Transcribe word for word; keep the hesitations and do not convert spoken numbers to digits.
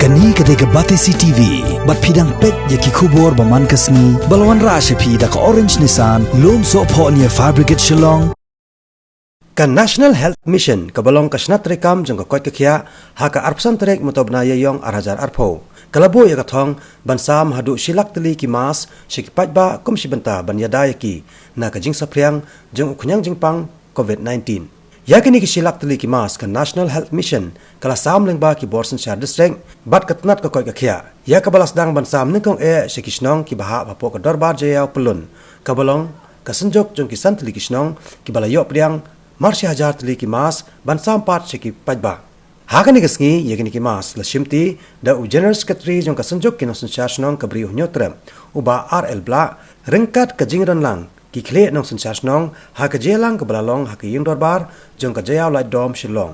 Kane ka dei ka Batesi T V, bad phi dang peit ïa ki khubor ba man ka sngi, ba la wanrah sha phi da ka Orange Nissan, Lumsohphoh near Fire Brigade Shillong. Ka National Health Mission, kaba long ka shna treikam jong ka koit ka khiah, ha ka arphew san tarik mynta u bnai Ïaïong ar hajar arphew, ka la buh ïa ka thong ban sam haduh shi lak tylli ki mask sha ki paidbah kum shi bynta ban ïada ïa ki na ka jingsaphriang jong u khñiang jingpang COVID nineteen. Ïa kine ki shi lak tylli ki mask ka National Health Mission ka la sam lyngba ki bor synshar district bad ka tnat ka koit ka khiah, ïa kaba la sdang ban sam nyngkong eh sha ki shnong kiba hap hapoh ka dorbar jaiaw pyllun, kaba long ka synjuk jong ki san tylli ki shnong, kiba la ïoh pdiang mar shi hajar tylli ki mask ban sam pat sha ki paidbah. Ha kane ka sngi, ïa kine ki mask la shimti da u General Secretary jong ka synjuk ki nongsynshar shnong ka Bri u Hynñiewtrep, u Bah R L Blah, ryngkat ka jingïadonlang ki khlieh nongsynshar shnong ha ka jingïalang kaba la long ha ka ïing dorbar jong ka jaiaw Laitdom Shillong.